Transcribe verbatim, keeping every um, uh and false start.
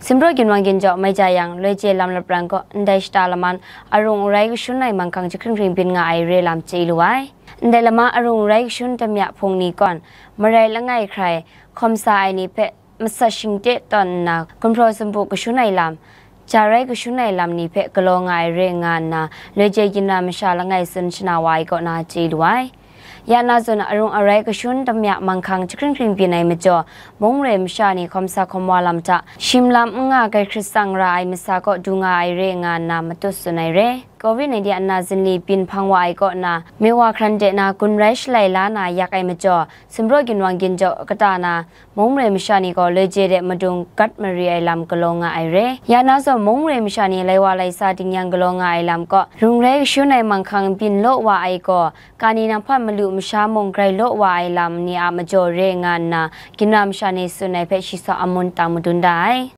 Sumpraw ginwang ginjaw mai ja yang, loi je lam lapran kaw ndai shata laman arung arai kashun ai manghkang jahkring hkring byin nga ai re lam chye lu ai. Ndai lama arung arai kashun tamya hpung ni kawn, marai langai hkrai hkawm sa ai ni hpe masat shingte tawn nna, gumhpraw sumpu kashun ai lam, ja rai kashun ai lam ni hpe galaw nga ai re nga nna, loi je ginra masha langai tsun shana wa ai kaw na chye lu ai. Ya na zawn arung arai kashun tamya manghkang jahkring hkring byin ai majaw, mung re masha ni hkawm sa hkawm wa lam hta, shim lam n nga grai hkrit tsang ra ai masa kaw du nga ai re nga nna matut tsun ai re. Covid nineteen ana zinli byin hpang wa ai kaw na, mewa hkran de na gun rai shalai la na yak ai majaw, sumpraw ginwang ginjaw kata na, mung re masha ni gaw loi je de madung gat mari ai lam galaw nga ai re. Ya na zawn mung re masha ni lai wa lai sa ding yang galaw nga ai lam kaw, rung rai kashun ai manghkang byin law wa ai gaw, kani nang hpan malu masha mung grai law wa ai lam ni a majaw re nga nna, ginra masha ni tsun ai hpe shi saw amun tang madun da ai.